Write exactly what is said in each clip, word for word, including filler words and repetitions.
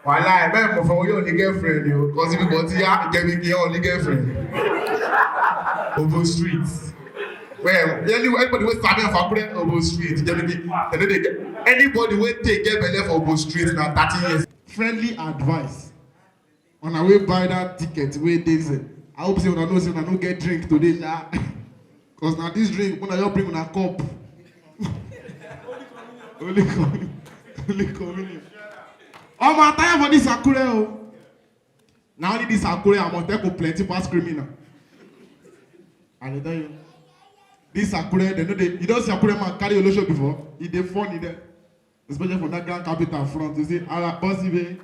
Wàhálà ẹ̀ bẹ́ẹ̀ mọ̀ fọwọ́ yóò ní girlfriend o. Kò síbi kan tí yá jẹ̀bi kí yóò ní girlfriend. Obo street. Well, anyway, anybody wey sabi am for Akure, Obo street, jẹ̀bi kí, they no dey get, anybody wey take get belle for Obo street na thirty years. Friendly advice. Una wey buy that ticket wey dey there, I hope say una know say una no get drink today sha. Cause na this drink, una just bring una cup. Only communion. Only communion. Omo, I tire for this Akure o. Na only this Akure Amotekun plenty pass criminal. I dey tell you. This Akure, they no dey, you don see Akure man carry Olosho before? E dey funny there. Especially for that grand capital front. You see, "Ala boss ibe."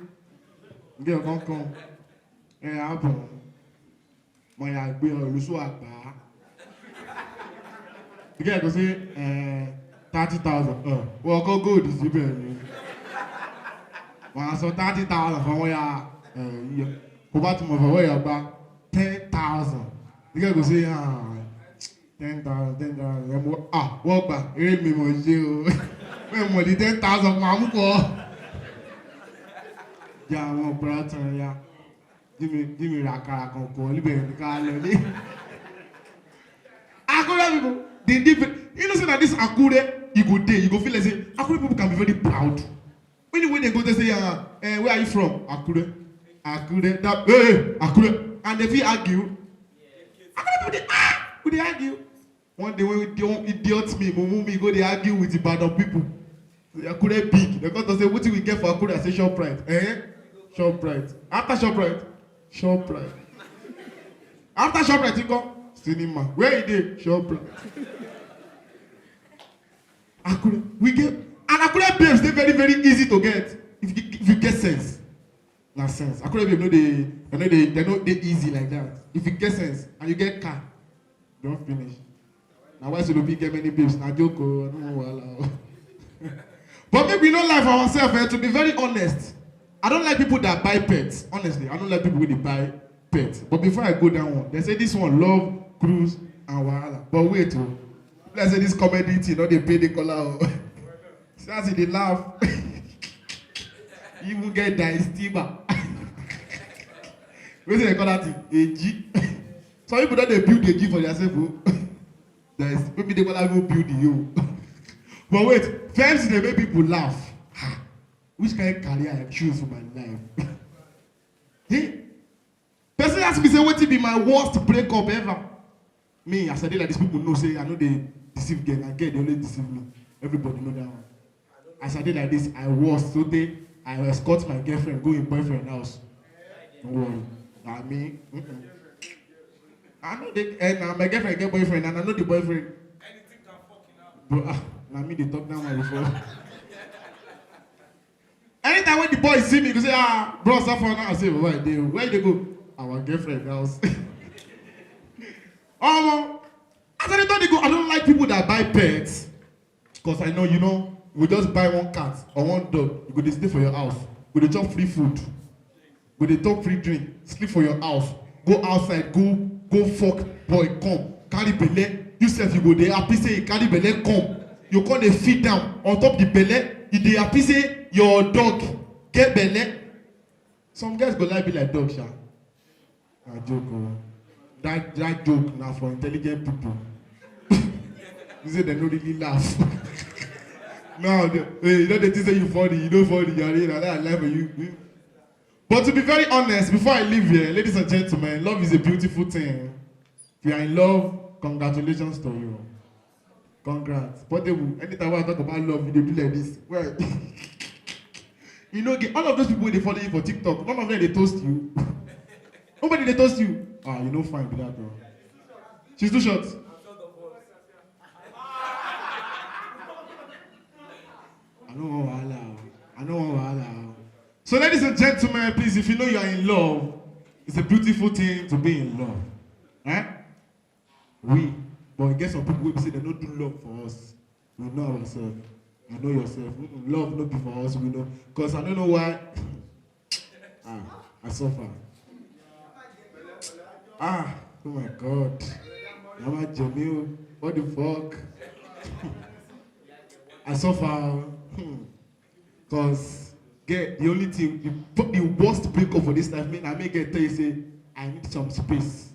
Girl come come. Eh, happen. Mo ya gbe Olosho agba. The girl go say, eh, thirty thousand. Uh, well, go gold is the best. Wọ́n á sọ thirty thousand fún wọn ya, eh, yíyọ. Kò bá tún mọ̀ fún wọn ya gba ten thousand. The girl go say, ah, ten thousand, ten thousand. Ẹ mú, ah, wọ́n gbà, eré mi mọ̀ ṣe o. Wọ́n mọ̀ ní ten thousand máa mú kọ́. Jẹ́ àwọn ọ̀pọ̀lọpọ̀ tán ya. Give me, give me rakara kankan, níbẹ̀ ni ká lọ ní. Akure people, they different. You know say that this Akure, you go dey, you go feel like say, Akure people can be very proud. When you, when they go, they say, uh, eh, "Where are you from?" "Akure." "Akure." That, hey, Akure. And they feel argue. Akure people, they, ah, we dey argue. One day when the one idiot me, mumu me, go dey argue with Ibadan people. Say, "Akure big." They come to say, "Wetin we get for Akure?" I say, "Shoprite." Eh? "Shoprite." After Shoprite? "Shoprite." After Shoprite, you come? "Cinema." "Where e dey?" "Shoprite." Akure, we get, and Akure babes dey very, very easy to get if you, if you get sense. Na sense. Akure babe no dey, they no dey, they no dey easy like that. If you get sense and you get car, don finish. Na why Solobi get many babes. Na joke o, I no wan wahala o. But make we no lie for ourselves, eh, to be very honest, I don't like people that buy pets. Honestly, I don't like people wey dey buy pets. But before I go down one, they say this one love, cruise, and wahala. But wait o, let's say this comedy thing no dey pay the collar o. See as e dey laugh. Even get die steamer. Wetin dem call that thing? Eji. Some people don dey build eji for theirself o. There is, maybe they wanna go build the o. But wait, first dey make people laugh. Ha! Which kind career I choose for my life? Hey, person ask me say wetin be my worst breakup ever. Me, as I dey like this, people know say I no dey deceive girl. Na girl dey always deceive me. Everybody know that one. As I dey like this, I was so tey I escort my girlfriend go im boyfriend house. No worry. Na me. Mm-mm. I know the, eh, na my girlfriend get boyfriend and I know the boyfriend. Bro, ah, na me dey talk that one before. Anytime when the boy see me, he go say, "Ah, bro, suffer now." I say, "Where I dey? Where you dey go?" "Our girlfriend house." Omo, as I dey talk dey go, I don't like people that buy pets. Because I know, you know, we just buy one cat or one dog, you go dey stay for your house, go dey chop free food, go dey chop free drink, sleep for your house, go outside, go, go fuck boy, come, carry belle. You sef, you go dey happy say you carry belle come. You come dey feed am on top the belle, you dey happy say your dog get belle. Some girls go like be like dog, sha. Na joke o. That, that joke na for intelligent people. You say they no really laugh. Now, they, hey, you know they think say you funny, you no funny, you are in that life for you. But to be very honest, before I leave here, ladies and gentlemen, love is a beautiful thing. If you are in love, congratulations to you. Congrats. Portable, anytime I talk about love, you dey do like this. Well, you know, get all of those people wey dey follow you for TikTok, none of them dey toast you. Nobody dey toast you. Ah, you no fine be that, bro. She's too short. I no wan wahala o. I no wan wahala o. So, ladies and gentlemen, please, if you know you are in love, it's a beautiful thing to be in love. Eh? We, but e get some people wey be say they no do love for us. We know ourselves. I know yourself. Mm-mm, love no be for us. We know. Cause I don't know why. Ah, I suffer. Ah, oh my God. Mama Jamil, what the fuck? I suffer. Hmm. Cause Yeah, the only thing, the, the worst breakup for this life, man, I may get tell you say, I need some space.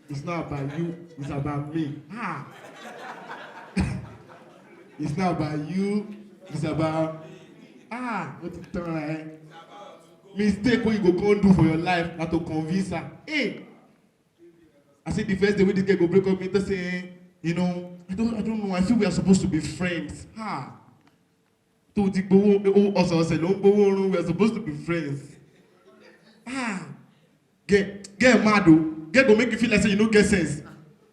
It's not about you, it's about me. Ah. It's not about you, it's about ah, what it turn like? Mistake wey you go come do for your life na to convince her. Hey, I say the first day wey this girl go break up with me, say, you know, I don't, I don't know. I feel we are supposed to be friends. Ah, tó ti gbowó ọ̀sọ̀ọ̀sẹ̀ ló ń gbowó oorun, we are supposed to be friends. Ah, get get mad o, get go make you feel like say you no get sense.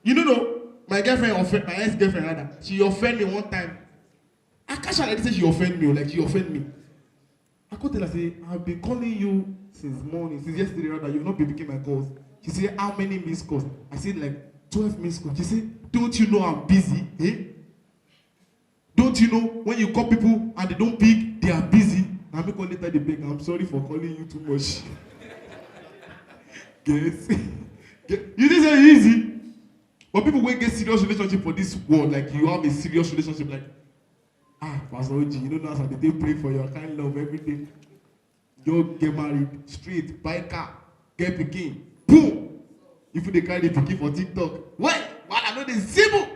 You no know, my girlfriend offend, my ex girlfriend rather, she offend me one time. I catch her like this, say she offend me o, like she offend me. I come tell her say, I've been calling you since morning, since yesterday rather, you've not been picking my calls. She say, how many missed calls? I say, like twelve missed calls. She say, don't you know I'm busy? Eh? Don't you know when you call people and they don't pick, they are busy? Na me come later dey beg, I'm sorry for calling you too much. Yes. You think say e easy? But people wey get serious relationship for this world, like, you have a serious relationship, like, ah, Pastor Oji, you don't know as I dey take pray for your kind love every day. Just get married, straight, buy car, get pikin, boom! If you dey carry the pikin for TikTok, well, well, I know the simple.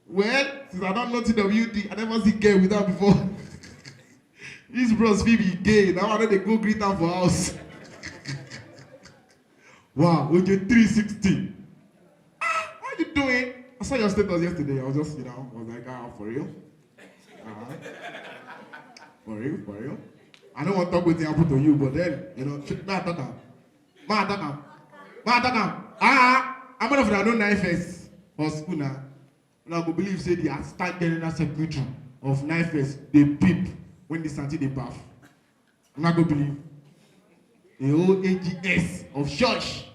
Well, since I don't know T W D, I never see girl with that before. These bros fit be gay. Now I know they go greet am for house. Wow, okay, three sixty. Ah, how you doing? I saw your status yesterday. I was just, you know, I was like, ah, for real? Uh-huh. For real, for real. I don't want to talk wetin happen to you, but then, you know, sh- ma talk am. Ma talk am. Ma talk am. Ah, I'm not for no nine first for school now. Una go believe say the assistant general secretary of nine first dey peep when the santi dey baff. Una go believe. The whole A G S of church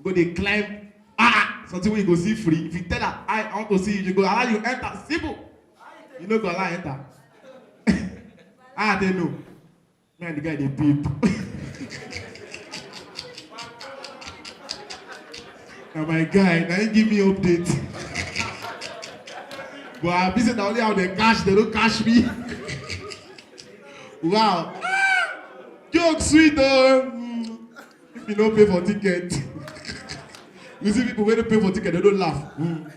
go dey climb. Ah, something wey you go see free. If you tell her, I, I want to see you, you go allow you enter. Simple. You no go allow enter. Ah, they know. Me and the guy dey peep. Na my guy, na him give me update. But I be say na only how they catch, they don't catch me. Wow. Joke sweet though. Mm. If you don't pay for ticket. You see people wey dey pay for ticket, they don't laugh. Mm.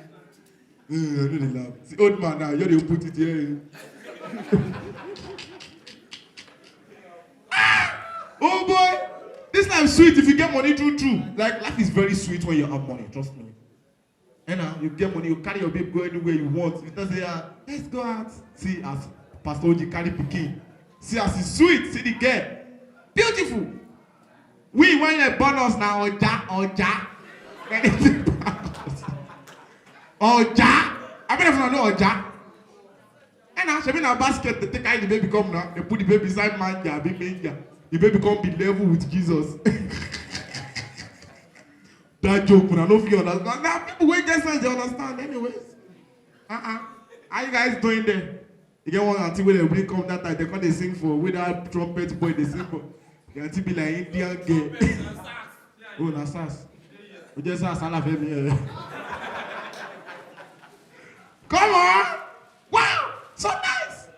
Mm, I know they laugh. See, old man now, you dey put it here. Ah! Oh boy, this life sweet if you get money true true. Like, life is very sweet when you have money, trust me. And now you get money, you carry your babe go anywhere you want. You just say, ah, let's go out. See as Pastor Oji carry pikin. See as e sweet. See the girl, beautiful. We when they born us na oja oja. When they born us, oja. I mean, if you know oja. And now, shebi na basket they take carry the baby come now. They put the baby inside manger, be manger. The baby come be level with Jesus. That joke, una no fit understand. Now people wey get sense they understand, anyways. Uh-uh. How you guys doing there? You get one auntie wey dey bring come that time. They come dey sing for with that trumpet boy dey sing for. The auntie be like Indian girl. Oh, na sars. We just sars alafemi. Come on. Wow. So nice.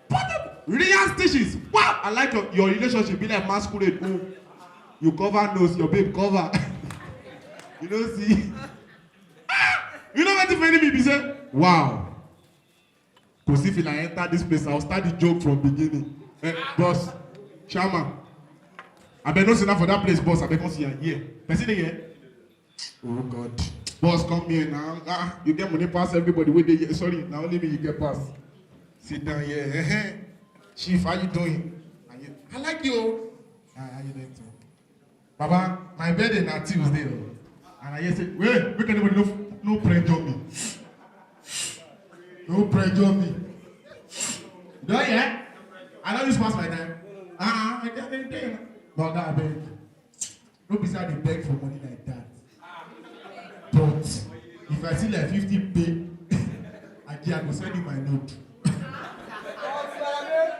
Portable. Real stitches. Wow. I like your, your relationship. Be like masquerade. Oh. You cover nose, your babe cover. You know, see. Ah! You know what if enemy be say? Wow. Cause if I enter this place, I'll start the joke from beginning. Eh, boss, chairman. I bet no sit down for that place, boss. I bet come see here. Person dey here? Oh God. Boss, come here now. Ah, you get money pass everybody wey dey here. Sorry, na only me you get pass. Sit down here. Eh, eh. Chief, how you doing? Are you, I like you. Ah, how you doing too? Baba, my birthday na Tuesday o. And I hear say, wait, make anybody no, no pressure me. No pressure me. You don hear? I don use pass my time. Ah, I get it there. But I beg. No be say I dey beg for money like that. But if I see like fifty pay, I dey, I go send you my note.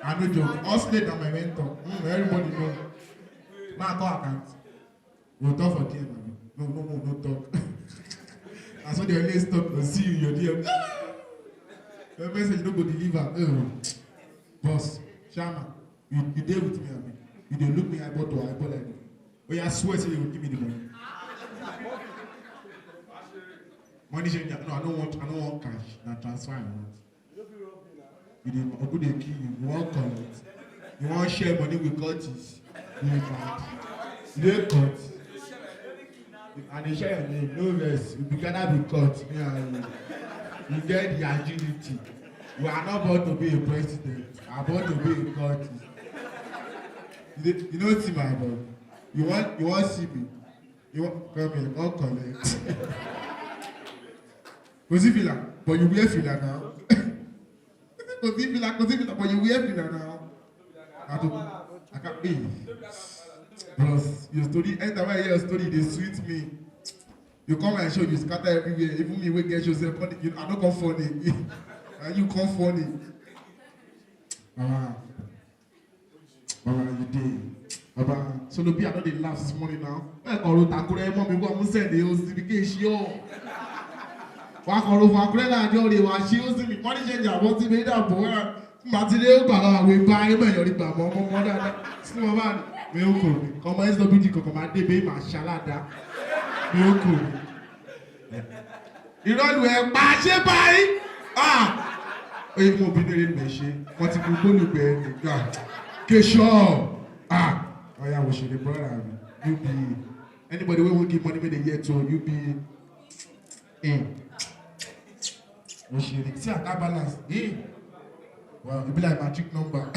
I no joke. Hustle na my mentor. Mm, everybody know. Ma call account. We'll talk for there, man. No, no, no, no talk. As when they always talk, they'll see you in your D M. Your message no go deliver. Oh. Boss, Chairman, you, you dey with me, abi? You dey look me eyeball to eyeball like this. Oh, yeah, swear say you go give me the money. Money changer. No, I don't want, I don't want cash. Na transfer I want. You dey, Ogu dey kill you. You wan collect? You wan share money with cultists? You dey mad? You dey cut? And they share your name. No vex. You be gonna be cut. Me and you. You get the agility. You are not born to be a president. You are born to be a cultist. You dey, you no see my body. You wan, you wan see me? You wan come here? Come collect. Kò sí fìlà, but you wear fìlà now. Kò sí fìlà, kò sí fìlà, but you wear fìlà now. I do. I can't be. Bros, your story, anytime I hear your story, they sweet me. You come and show, you scatter everywhere. Even me, wey get show, say, "Come, you, I don't come funny." And you come funny. Ah. Baba, you dey. Baba, Solo B, I no dey laugh this morning now. Ẹ kàn ro takure mọ́ mi, wọ́n mú send the O C B K show. Wọ́n kàn ro fún akure náà jọ rè wá ṣe O C B. Money changer, wọ́n ti mi dà bọ̀ wá. Màá ti dé ó gbà lọ àwọn ìbá ayé mẹ́yọ̀ rí gbà mọ́ ọmọ ọmọ dáadáa. Sí wọn bá mi ò kò rí. Kọ́mọ S W D kankan máa dé bẹ́ẹ̀ máa ṣaláda. Mi ò kò rí. Ìrọ̀lù ẹ̀ pa ṣé báyìí? Ah! Oye mo bí lérè lè ṣe. Wọ́n ti mú gbólùgbẹ́ nígbà. Kéṣọ́! Ah! Ọ̀ya wò ṣe lè brọ́dà mi. U B A. Anybody wey wan give money make dey hear to U B A. Mm. Wò ṣe lè see account balance. Eh! Wow, e be like magic number.